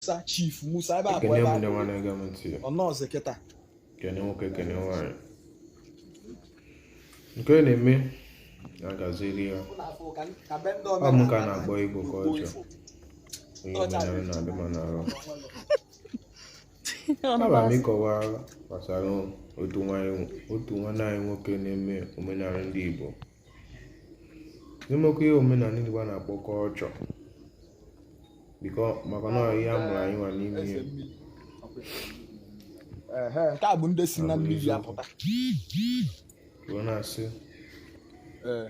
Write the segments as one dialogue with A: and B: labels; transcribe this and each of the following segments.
A: Musa, Chief Musa, ebe a bụ
B: Ekene
A: ebe
B: m
A: a
B: ndị nwa na-ege m ntị.
A: ọ nọọsụ kịta.
B: Kene nwoke, kene nwaanyị. Nke ọ na-eme na-agaziri ya. Ọ m ka na-akpọ Igbo ka ọjọọ. Onye omenala na-adị mma n'arụ. Abịara m ịkọwa gbasara otu nwanne anyị nwoke na-eme omenala ndị Igbo. N'imekwa ihe omenala ndị Igbo a na-akpọ culture. Biko maka na ihe a mụrụ anyị nwa n'ime ihe.
A: Ehe, nke a bụ ndị si na mmiri apụta.
B: Wee na-asị
A: Ee,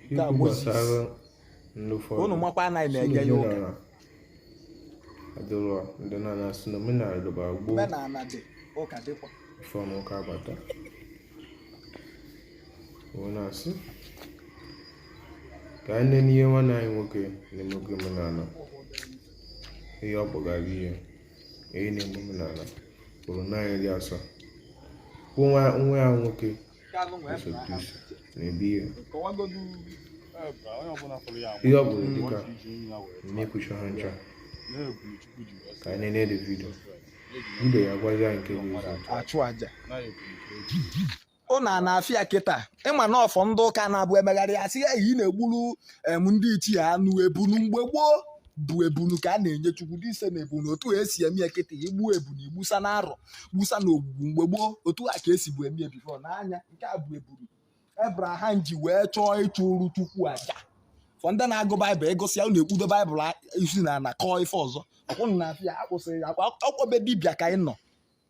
A: nke a
B: ikwu
A: Moses.
B: gbasara ndị ụfọdụ.
A: Unu makwa anaghị
B: Si
A: na-eje ya ụka.
B: n'omenala adịrọ ndị na-asị na omenala dịbara gboo
A: Omenala dị, ụka dịkwa.
B: before na ụka abata. Wee na-asị ka anyị nene ihe nwanne anyị nwoke na-emekwa omenala, ihe ọ kpọgara ihe ihe na-eme omenala kwuru na anyị dị asọ kwụ nwa ya nwoke
A: Nke a nụ nwee
B: Yesu
A: Abraham.
B: Kristo na-ebi ihe
A: Kọwagodu
B: ihe ọ bụla dịka mmekwuchi ha ncha ka anyị nene the video video ya gwazi anyị nke bụ eziokwu.
A: Achụ aja. Ụnụ a na-afịa kịta ịma na ọfọ ndị ụka na-abụ emegharị asị ya ị na-egburu em ndị ichie anụ ebunu. Mgbe gboo bụ ebunu ka a na-enye Chukwu dị ise na ebunu otu esi eme ya kịta igbu ebunu igbusa na arọ gbusa na ogbugbu. Mgbe gboo otu a ka esi bụ eme ya before n'anya. Nke a bụ ebunu Abraham ji wee chọọ ịchụrụ Chukwu aja. Fọ ndị na-agụ Baịbụl ịgụsị ya unu ekpudo Baịbụl isi na ana kọọ ife ọzọ ọkwụnụ na afịa akwụsịrị ya ọkwabe dibịa ka anyị nọ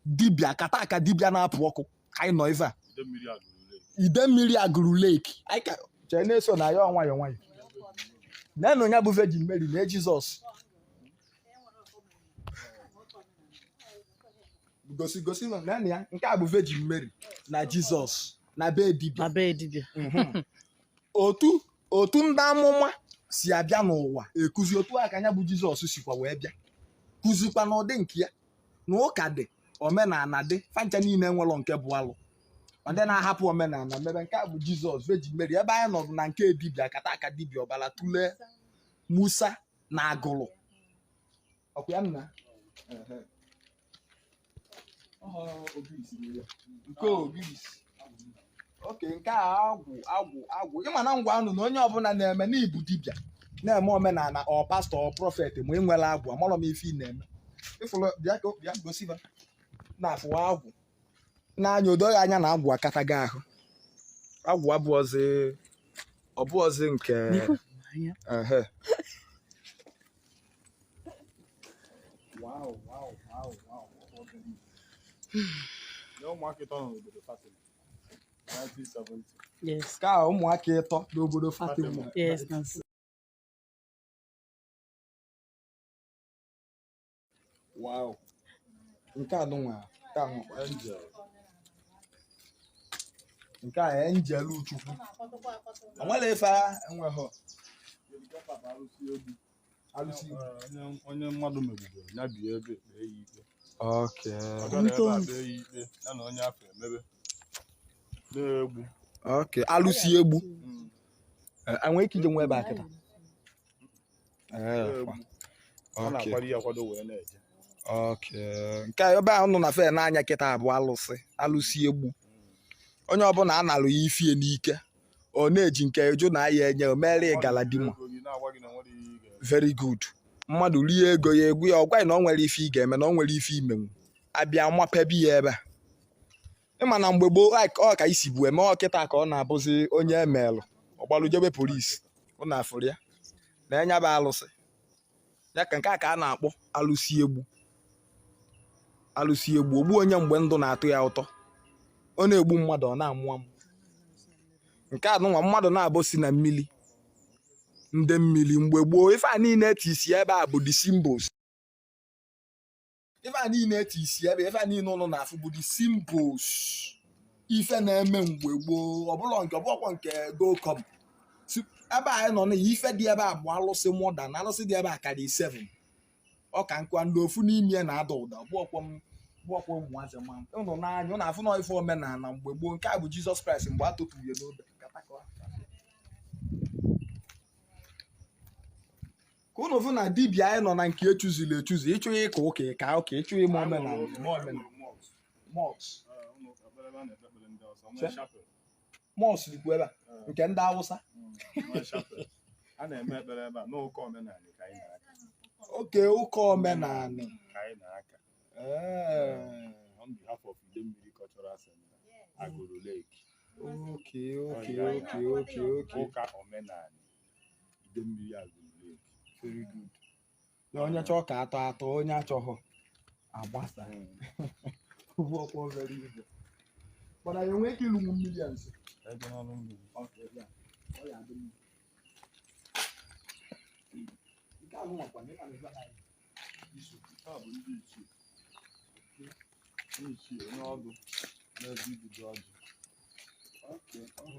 A: dibịa kata aka dibịa na-apụ ọkụ ka anyị nọ ife a ide mmiri Agụrụ Lake anyị ka chee na-eso na ya nwayọ nwayọ neenụ ya bụ Virgin Mary na Jizọs gosi gosi nọ neenụ ya. Nke a bụ Virgin Mary na Jizọs na be dibịa.
C: Na be dibịa.
A: Otu otu ndị amụma si abịa n'ụwa ekuzi otu a ka ya bụ Jizọs sikwa wee bịa kụzikwa n'ụdị nke ya na ụka dị, omenala dị, fancha niile nwere nke bụ alụ ndị na-ahapụ omenala mebe. Nke a bụ Jizọs, Virgin Mary. Ebe anyị nọ bụ na nke dibịa kata aka dibịa ọbara tulee Musa na Agụlụ ọkwa ya nna nke ogirisi oke nke a agwụ agwụ agwụ. Ịma na ngwa anụ na onye ọbụla na-eme n'ibu dibịa na-eme omenala ọ pastọ ọ prophet ma ị nwere agwụ amarọ m ife ị na-eme. Ịfụrụ bịa ka bịa gosiba na-afụwa agwụ n'anya odoghị anya na agwụ akatago ahụ. Agwụ abụọzi ọbụọzi nke ehe.
D: Wow, wow, wow, wow. Ụmụaka ịtọ nọ n'obodo Fatima 1970.
C: Yes.
A: Nke a ụmụaka ịtọ n'obodo Fatima.
C: Yes, nonso.
A: Wow. Nke a nụnwa nke a nụnwa
D: Angel.
A: Nke a angel Chukwu o nwere ife a enweghị
D: Alụsị egwu.
A: Alụsị egwu.
D: Onye mmadụ megbugoro ya bie ebe kpee ya ikpe.
A: Okay.
D: Ọ bịara ebe a kpee ya ikpe ya na onye afọ emebe na-egbu.
A: Okay, alụsị egbu. Enwere ike ije nwe ebe a kịta.
D: Na-egbu. Ọ na-akwado ya akwado wee na-eje.
A: Okay. Nke a ebe ahụ nọ na fe n'anya kịta bụ alụsị alụsị egbu. Onye ọbụla a nalụ ya ifie n'ike ọ na-eji nke eju na ya enye o mere galadima.
D: Ego gị na-agwa gị na nwere ihe ị ga-eme.
A: Very good. Mmadụ rie ego ya egwu ya ọ gwaghị na ọ nwere ife ị ga-eme na ọ nwere ife imenwu abịa mapebi ya ebe a. Ịma na mgbe gboo ọ ka isi bụ eme ọ kịta ka ọ na-abụzi onye emelụ ọgbalụ jebe polisi ụnụ afụrụ ya na enya bụ alụsị ya ka nke a ka a na-akpọ alụsị egbu. Alụsị egbu ogbu onye mgbe ndụ na-atụ ya ụtọ ọ na-egbu mmadụ ọ na-amụ amụ. Nke a nụnwa mmadụ na-abụ si na mmiri ndị mmiri mgbe gboo. Ife a niile eti isi ebe a bụ the symbols. Ife a niile eti isi ebe ife a niile ụnụ na-afụ bụ the symbols ife na-eme mgbe gboo ọbụla nke ọbụọkwa nke gocom ebe anyị nọ na ife dị ebe a bụ alụsị modern alụsị dị ebe a karị 7 ọ ka nkwa ndị ofu n'ime ya na-ada ụda ọbụọkwa m bụọkwa ụmụazị ma ụnụ n'anya ụnụ afụ na ife omenala mgbe gboo. Nke a bụ Jizọs Kraịst mgbe a tụtụrụ ya n'obe. Ka unu fụ na dibịa anyị nọ na nke echuzili echuzi. Ịchụ ịka ụka, ịka ụka, ịchụ ime omenala, ime omenala. Mosque. Mosque dịkwa ebe a, nke ndị Awụsa.
D: A na-eme ekpere ebe a n'ụka omenala ka anyị na-aka.
A: Oke ụka omenala.
D: Ka anyị na-aka.
A: Ee.
D: On behalf of Idemmiri Cultural Center, Aguru Lake.
A: Okay.
D: Ụka omenala Idemmiri Aguru Lake.
A: Very good. Na onye chọọ ka atọ atọ, onye achọghọ agbasa. Ugbu ọkwa obere ibu. Mana ya enwee ike ịlụnwu mmiri a nso.
D: Ebe n'ọnụ mmiri.
A: Okay, ya. Ọ ya adị mma. Nke ahụ nwakwa na ị na-ebe anyị.
D: Iso. Nke a bụ ndị ichie. Onye ichie, onye ọdụ na-ebe ibido ọjị.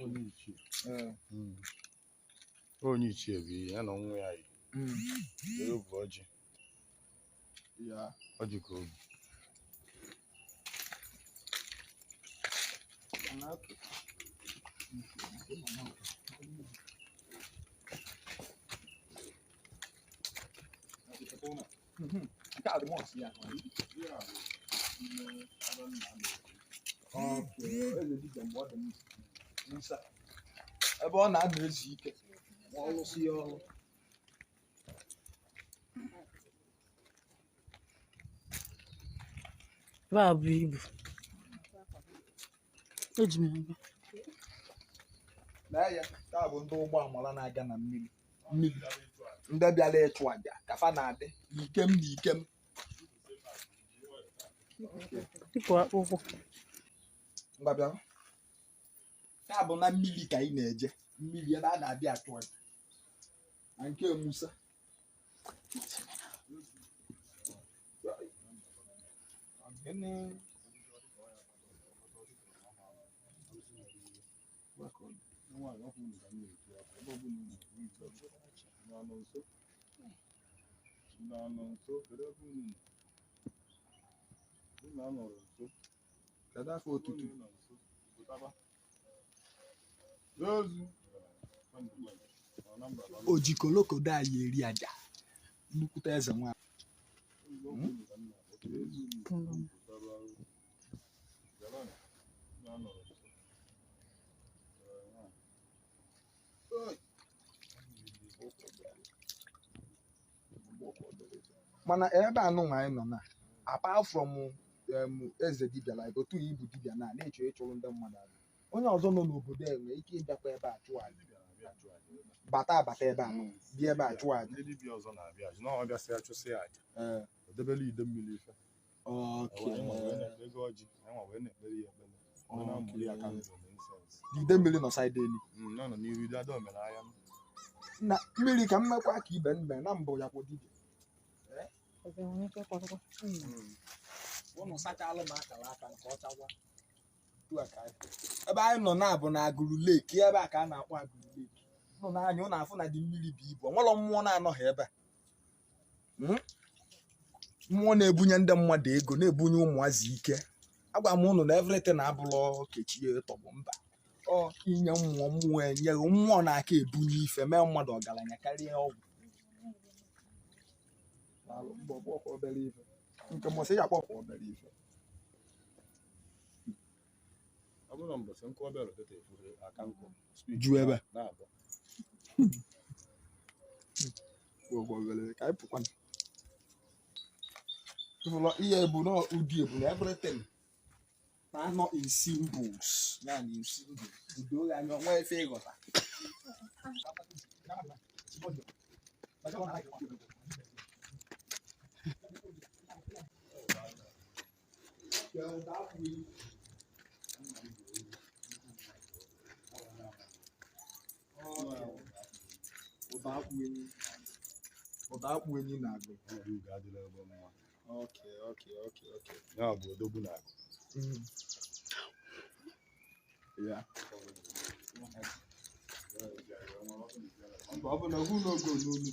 D: Onye ichie.
A: Ee.
D: Onye ichie bụ ihe ya na nwa ya yi. Were bụ ọjị.
A: Ya.
D: Ọjị ka o bu.
A: Mana okay. Nke a dị mosque ya. Okay, eze dibịa mgbe ọ dị ndụ. Musa. Ebe ọ na-anọ ezu ike ma ọ lụsị ya ọrụ.
C: Ebe a bụ ibu. Eji m ya bịa.
A: Lee ya, taa bụ ndị ụgbọ amara na-aga na mmiri. Mmiri. Ndị bịara ịchụ àjà ka fa na-adị n'ikem n'ikem.
C: Dịka akpụkwụ.
A: Ngwa bịa. Taa bụ na mmiri ka anyị na-eje. Mmiri ebe a na-abịa achụ àjà. Na nke Musa. Gịnị?
D: Nwaanyị ọkụ unu ka m na-ekwu akwa ebe ọbụla unu nọ, unu anọ nso? Unu anọ nso? Kedu ebe unu nọ? Unu anọrọ nso?
A: Kedu afọ otutu?
D: Unu nọ nso? Pụtaba. N'ozu.
A: O ji kolokodo anyị eri àjà. Nnukwute eze nwaanyị. Mana ebe anụnwa anyị nọ na, apart from eze dibịa, like otu ibu dibịa na na-eche ịchụrụ ndị mmadụ aja, onye ọzọ nọ n'obodo a nwere ike ịbịakwa ebe a chụọ aja, bata abata ebe a nụ bịa ebe a chụọ aja.
D: Ndị dibịa ọzọ na-abịa aja na ọ bịasị achụsị aja.
A: Ee.
D: O debere ide mmiri ife.
A: Okay.
D: Anyị nwa wee na-ekpe ego ọjị, anyị nwa wee na-ekpere ya ekpere, wee na-amụrụ ya candle na incense.
A: Ide mmiri nọ side elu.
D: Nọ nọ n'iru ide ada omenala.
A: Na mmiri ka mmekwa ka ibe mbe na mbụ ya kwụ dibịa. Ụnụ sachalụ m akara aka nke ọchakwa. Otu a ka anyị. Ebe anyị nọ na-abụ na Agụrụ Lake, ebe a ka a na-akpọ Agụrụ Lake. Nọ n'anya ụnụ afụ na dị mmiri bụ ibu. Onwere mmụọ na-anọghị ebe a. Mmụọ na-ebunye ndị mmadụ ego, na-ebunye ụmụazị ike. Agwa m ụnụ na everything abụlọ kechie tọgbọ mba. Ọ inye mmụọ, mmụọ enyeghị mmụọ na-aka ebunye ife mee mmadụ ọgaranya karịa ọgwụ. Daalụ, mbọ kpọkwa obere ife. Nke mbọsị ya kpọkwa obere ife.
D: Ọ bụrụ na mbọsị nkụ ọbịa rụtete efure aka nkụ.
A: Ju ebe a.
D: Na-abụ.
A: Kpọkwa obere ife, ka anyị pụkwa. Ịfụlọ ihe ebu na ụdị ebu na everything na-anọ in symbols, ya na in symbols. Udo ya anya onwe efe ịghọta. Ụda akpụ enyi. Ụda akpụ enyi na-agụ.
D: Ọnọdụ ugo adịla ebe mma.
A: Okay.
D: Ya bụ odogwu na akụ.
A: Ya. Mba, ọ bụ na ọgwụ n'ogo n'olu.